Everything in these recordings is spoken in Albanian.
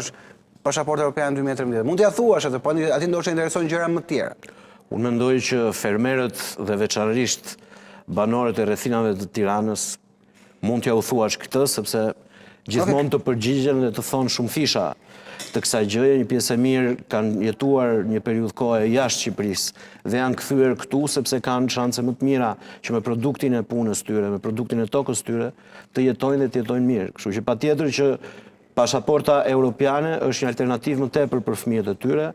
thuash pashaportë europiane 2013. Mund t'ia thuash atë, po atij ndoshta i interesojnë gjëra më të tjera. Unë mendoj që fermerët dhe veçanërisht banorët e rrethinave të Tiranës mund t'ja u thuash këtë, sepse gjithmonë të përgjigjen dhe të thonë shumëfisha të kësaj gjëje, një pjesë e mirë kanë jetuar një periudhë kohe jashtë Shqipërisë dhe janë kthyer këtu sepse kanë shanse më të mira që me produktin e punës tyre, me produktin e tokës tyre, të jetojnë dhe të jetojnë mirë. Kështu që patjetër që pasaporta europiane është një alternativë më tepër për fëmijët e tyre,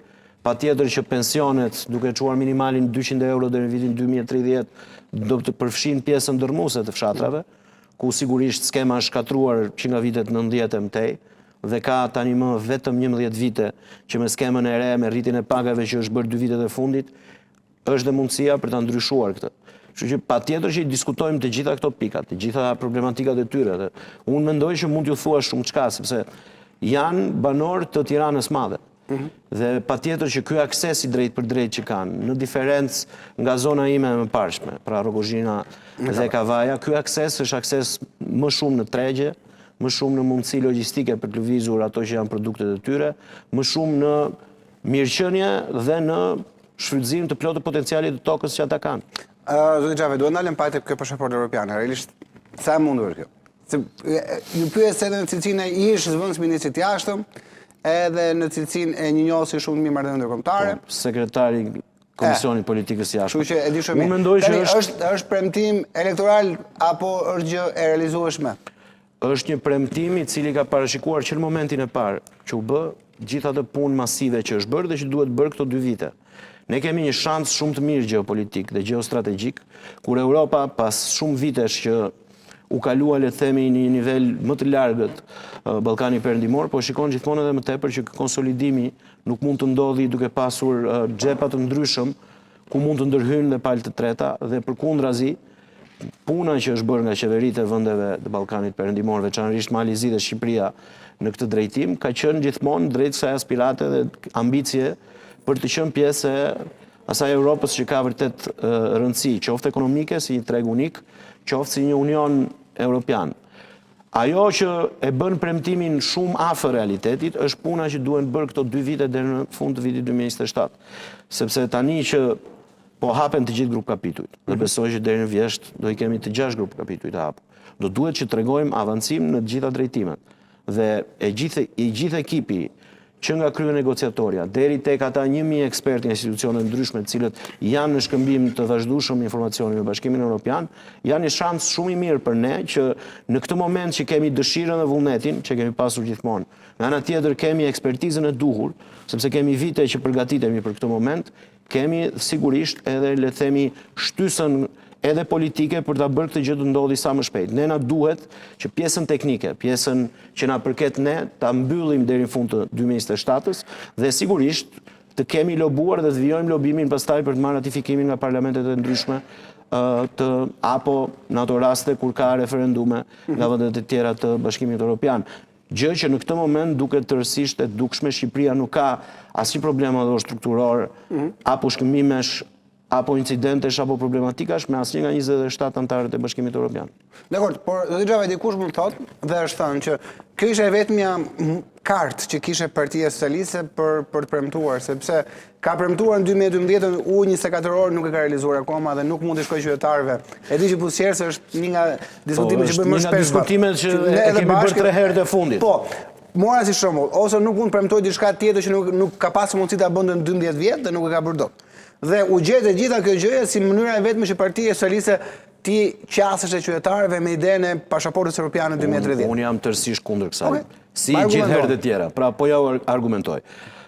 patjetër që pensionet, duke çuar minimalin 200 euro deri në vitin 2030, do të përfshin pjesën dërrmuese të fshatrave, ku sigurisht skema është shkatërruar që nga vitet 90 e më tej, dhe ka tani më vetëm 11 vite që me skemën e re, me rritjen e pagave që është bërë dy vitet e fundit, është dhe mundësia për ta ndryshuar këtë. Kështu që patjetër që i diskutojmë të gjitha këto pika, të gjitha problematikat e tyre dhe unë mendoj që mund t'ju thuash shumë çka sepse janë banorë të Tiranës Madhe. Mhm. Dhe patjetër që ky akses i drejtpërdrejtë që kanë, në diferencë nga zona ime e mëparshme, pra Rrogozhina dhe Kavaja, ky akses është akses më shumë në tregje, më shumë në mundësi logjistike për të lëvizur ato që janë produktet e tyre, më shumë në mirëqenie dhe në shfrytëzim të plotë të potencialit të tokës që ata kanë. Zoti Xhafaj, duhet ndalem pak te kjo pashaportë europiane, realisht sa e mundur është kjo? Se ju pyes edhe në cilësinë e ish zëvendës ministrit të jashtëm, edhe në cilësinë e një njohësi shumë të mirë marrëdhënie ndërkombëtare. Po, sekretari i Komisionit Politikës së Jashtme. Kështu që e di shumë mirë. Unë mendoj që është është është premtim elektoral apo është gjë e realizueshme? Është një premtim i cili ka parashikuar që në momentin e parë që u bë gjithë atë punë masive që është bërë dhe që duhet bërë këto dy vite. Ne kemi një shans shumë të mirë gjeopolitik dhe gjeostrategjik, kur Europa pas shumë vitesh që u kalua le të themi në një nivel më të largët Ballkani Perëndimor, po shikon gjithmonë edhe më tepër që ky konsolidimi nuk mund të ndodhi duke pasur xhepa të ndryshëm ku mund të ndërhyjnë dhe palë të treta dhe përkundrazi puna që është bërë nga qeveritë e vendeve të Ballkanit Perëndimor, veçanërisht Mali i Zi dhe Shqipëria në këtë drejtim, ka qenë gjithmonë drejt kësaj aspirate dhe ambicie për të qenë pjesë e asaj Europës që ka vërtet rëndësi, qoftë ekonomike si një treg unik, qoftë si një union europian. Ajo që e bën premtimin shumë afër realitetit është puna që duhen bërë këto dy vite deri në fund të vitit 2027. Sepse tani që po hapen të gjithë grup kapitujt dhe mhm. besoj që deri në vjeshtë do i kemi të gjashtë grup kapitujt të hapur. Do duhet që të tregojmë avancim në të gjitha drejtimet. Dhe e gjithë i gjithë ekipi që nga kryenegociatorja deri tek ata 1000 ekspertë nga institucione të ndryshme, të cilët janë në shkëmbim të vazhdueshëm informacioni me Bashkimin Evropian, janë një shans shumë i mirë për ne që në këtë moment që kemi dëshirën dhe vullnetin që kemi pasur gjithmonë. Nga ana tjetër kemi ekspertizën e duhur, sepse kemi vite që përgatitemi për këtë moment, Kemi sigurisht edhe le të themi shtysën edhe politike për ta bërë këtë gjë të ndodhi sa më shpejt. Ne na duhet që pjesën teknike, pjesën që na përket ne, ta mbyllim deri në fund të 2027-ës dhe sigurisht të kemi lobuar dhe të vijojmë lobimin pastaj për të marrë ratifikimin nga parlamentet e ndryshme të apo në ato raste kur ka referendume nga vendet e tjera të Bashkimit Evropian. Gjë që në këtë moment duket tërësisht e dukshme, Shqipëria nuk ka asnjë problem madhor strukturor, mhm. apo shkëmbimesh, apo incidentesh, apo problematikash me asnjë nga 27 anëtarët e Bashkimit Evropian. Dakord, por zoti Xhafaj dikush mund të thotë dhe është thënë që kjo ishte e vetmja kartë që kishte Partia Socialiste për për të premtuar, sepse Ka premtuar në 2012-ën ujë 24 orë nuk e ka realizuar akoma dhe nuk mund t'i shkojë qytetarëve. E di që buzëqesh se është një nga diskutimet po, që bëjmë më shpesh. Një nga diskutimet që e kemi bërë tre herë të fundit. Po, mora si shembull, ose nuk mund të premtojë diçka tjetër që nuk nuk ka pasur mundësi ta bënte në 12 vjet dhe nuk e ka bërë dot. Dhe u gjet e gjitha kjo gjëja si mënyra e vetme që Partia Socialiste t'i qasesh e qytetarëve me idenë e pashaportës europiane 2030. Unë jam tërësisht kundër kësaj. Okay. Si gjithë herët e tjera. Pra, po ja argumentoj.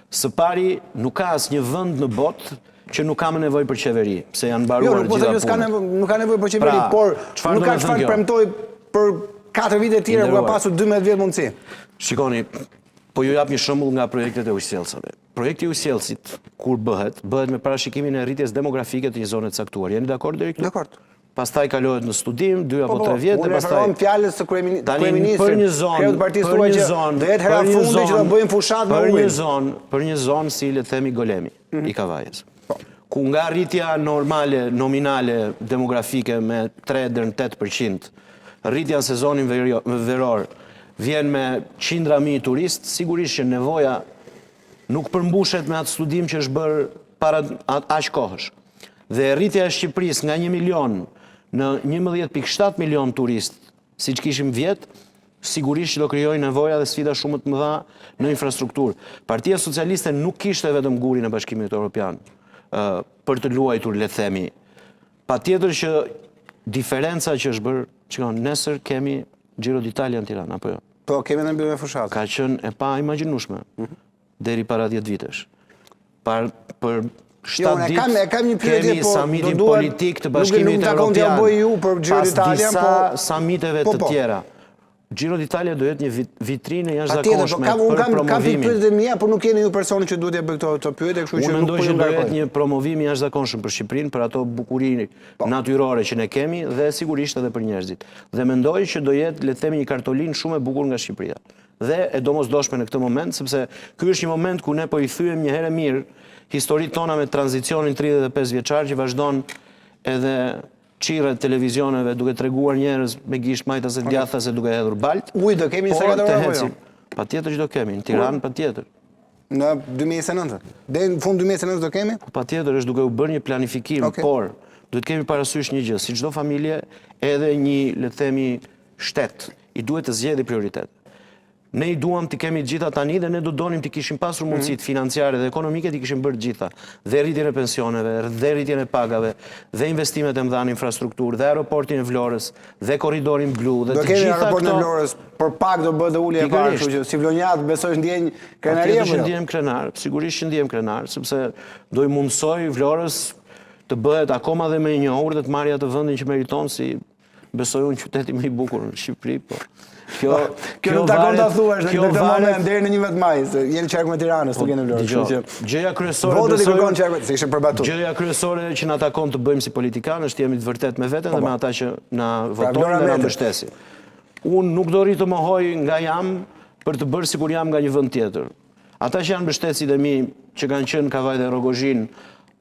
Së pari, nuk ka asnjë vend në botë që nuk ka më nevojë për qeveri, pse janë mbaruar jo, gjitha punët. Jo, nuk ka nevojë për qeveri, pra, por nuk ka çfarë premtojë për 4 vite të tjera, ku ka pasur 12 vjet mundësi. Shikoni, po ju jap një shembull nga projektet e ujësjellësave. Projekti i ujësjellësit, kur bëhet, bëhet me parashikimin e rritjes demografike të një zone të caktuar. Jeni dakord deri këtu? Dakord. Pastaj kalohet në studim, 2 apo 3 po, vjet dhe pastaj Unë fjalës së kryeministrit. Për një zonë, kreut të partisë tuaj që do jetë hera e fundit që do bëjmë fushatë me ujin. Për një zonë, për një zonë si le të themi Golemi mhm. i Kavajës. Po. Ku nga rritja normale, nominale, demografike me 3 deri në 8%, rritja në sezonin veror. vjen me qindra mijë turistë, sigurisht që nevoja nuk përmbushet me atë studim që është bërë para aq kohësh. Dhe rritja e Shqipërisë nga 1 milion në 11.7 milion turistë, siç kishim vjet, sigurisht që do krijojë nevoja dhe sfida shumë më të mëdha në infrastrukturë. Partia Socialiste nuk kishte vetëm gurin e Bashkimit Evropian për të luajtur, le të themi. Patjetër që diferenca që është bërë, shikon, nesër kemi Giro d'Italia në Tiranë, apo jo? Po, kemi në mbylljen e fushatës. Ka qenë e paimagjinueshme deri para 10 vitesh. Par, për 7 Jo, unë e ditë kam- e kam një pyetje, kemi po, do samitin duhet- politik të nuk- Bashkimit nuk më takon t'ja Evropian. bëj ju për Giro Pas d'Italian, disa po- samiteve po, të po. tjera. Giro d'Italia do jetë një vitrinë e Patjetër, po jashtëzakonshme kam unë për kam kam promovimin. pyetjet e mia, por nuk jeni ju personi që duhet t'ia bëj këto këto pyetje, kështu Unë që nuk mendoj po ju që do jetë ngarkoj. një promovim i jashtëzakonshëm për Shqipërinë, për ato bukuri Po. natyrore që ne kemi dhe sigurisht edhe për njerëzit. Dhe mendoj që do jetë, le të themi, një kartolinë shumë e bukur nga Shqipëria. Dhe e domosdoshme në këtë moment, sepse ky është një moment ku ne po i thyem një herë e mirë historitë tona me tranzicionin 35 vjeçar që vazhdon edhe çirret televizioneve duke treguar njerëz me gisht majtas e djathtas e duke hedhur balt. Ujë do kemi Por 24 të orë apo jo? ecim. Patjetër që do kemi, në Tiranë patjetër. Në 2029. Deri në fund 2029 do kemi? Po patjetër është duke u bërë një planifikim, Okej. por duhet kemi parasysh një gjë, si çdo familje, edhe një, le të themi, shtet, i duhet të zgjedhë prioritet. Ne i duam t'i kemi të gjitha tani dhe ne do donim t'i kishim pasur mundësitë financiare dhe ekonomike t'i kishim bërë të gjitha. Dhe rritjen e pensioneve, dhe rritjen e pagave, dhe investimet e mëdha në infrastrukturë, dhe aeroportin e Vlorës, dhe korridorin blu, dhe Do të kemi gjitha aeroportin e këto. Vlorës, për pak do bëhet dhe ulja e parë, kështu që si vlonjat besoj ndjenjë krenari Patjetër apo që jo? ndihem krenar, sigurisht që ndihem krenar, sepse do i mundsoj Vlorës të bëhet akoma dhe më i njohur dhe të marrë atë vendin që meriton si besoj unë qyteti më i bukur në Shqipëri, po. Kjo Kjo nuk takon ta thuash në kjo këtë varet- moment deri në 11 maj, se jeni qarku me Tiranës, nuk jeni në Vlorë, Dëgjo, kështu që gjëja kryesore Votët i besoj kërkon unë- qarku, se ishte për batut. Gjëja kryesore që na takon të bëjmë si politikan është të jemi të vërtet me veten dhe me ata që na Pra, votojnë Vlora dhe na mbetet. mbështesin. Unë nuk do rri të mohoj nga jam për të bërë sikur jam nga një vend tjetër. Ata që janë mbështetësit e mi, që kanë qenë në Kavaj dhe Rrogozhinë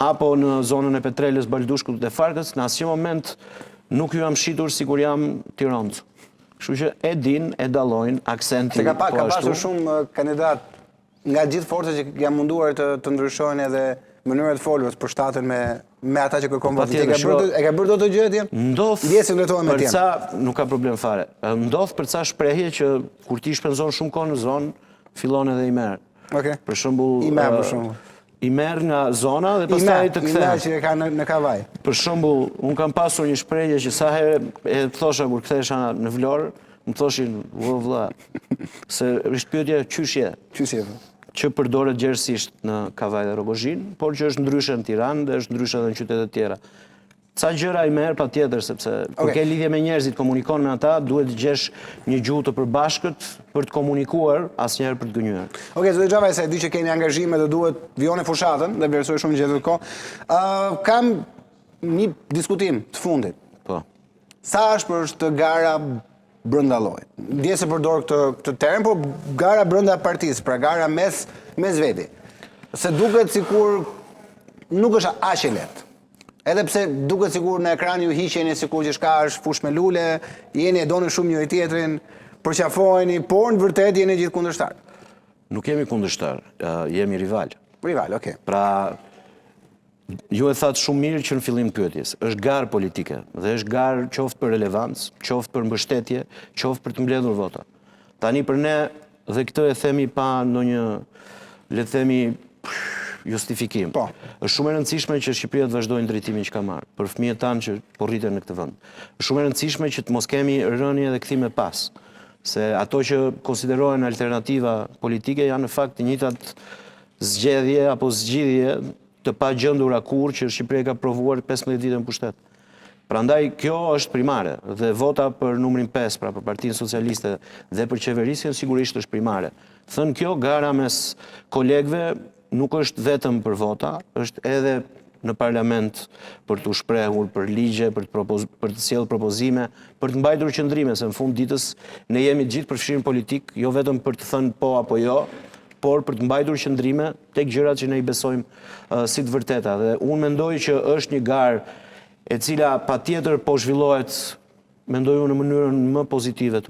apo në zonën e Petrelës, Baldushkut dhe Farkës, në asnjë moment nuk ju jam shitur sikur jam tironc. Kështu që e din, e dallojnë aksentin Se ka pa, po ka ashtu. pasur shumë kandidat nga gjithë forcat që janë munduar të të ndryshojnë edhe mënyrën e foljes për shtatën me me ata që kërkon votën. E Patjetër, ka bërë shiko- e ka bërë dot të gjë atje? Ndodh Ndjesë ndërtohem me për tjenë. ca nuk ka problem fare. Ndodh për ca shprehje që kur ti shpenzon shumë kohë në zonë, fillon edhe i merr. Okej. Për shembull, I merr, për ë, shembull. I merr nga zona dhe I pastaj merr, të i merr kthehet. që e ka në në Kavaj. Për shembull, unë kam pasur një shprehje që sa herë e thosha kur kthehesha në Vlorë, më thoshin, "O vlla, se është pyetja qysh je?" Qysh je? po? që përdoret gjerësisht në Kavaj dhe Rrogozhinë, por që është ndryshe në Tiranë dhe është ndryshe edhe në qytete të tjera. Ca gjëra i merr patjetër sepse kur Okej. ke lidhje me njerëzit, komunikon me ata, duhet të gjesh një gjuhë të përbashkët për të komunikuar, asnjëherë për të gënjyer. Okej, zoti Xhafaj, se e di që keni angazhime dhe duhet vijoni fushatën dhe vlerësoj shumë gjatë kohë. Ë kam një diskutim të fundit. Po. Sa ashpër është gara brenda llojit? Ndje se përdor këtë këtë term, po gara brenda partisë, pra gara mes mes veti. Se duket sikur nuk është aq e lehtë. Edhe pse duket sikur në ekran ju hiqeni sikur gjithçka është fush me lule, jeni e doni shumë njëri tjetrin, përqafoheni, por në vërtet jeni gjithë kundërshtar. Nuk jemi kundërshtar, ë, jemi rival. Rival, okay. Pra, ju e thatë shumë mirë që në fillim të pyetjes, është garë politike dhe është garë qoftë për relevancë, qoftë për mbështetje, qoftë për të mbledhur vota. Tani për ne dhe këtë e themi pa ndonjë le të themi justifikim. Po. Është shumë e rëndësishme që Shqipëria të vazhdojë në drejtimin që ka marrë, për fëmijët tanë që po rriten në këtë vend. Është shumë e rëndësishme që të mos kemi rënie dhe kthime pas, se ato që konsiderohen alternativa politike janë në fakt të njëjtat zgjedhje apo zgjidhje të pagjendura kurrë që Shqipëria ka provuar 15 vite në pushtet. Prandaj kjo është primare dhe vota për numrin 5, pra për Partinë Socialiste dhe për qeverisjen sigurisht është primare. Thënë kjo, gara mes kolegëve nuk është vetëm për vota, është edhe në parlament për të shprehur për ligje, për të propoz, për të sjellë propozime, për të mbajtur qëndrime, se në fund ditës ne jemi të gjithë përfshirë në politikë, jo vetëm për të thënë po apo jo, por për të mbajtur qëndrime tek gjërat që ne i besojmë uh, si të vërteta. Dhe unë mendoj që është një garë e cila patjetër po zhvillohet, mendoj unë në mënyrën më pozitive të.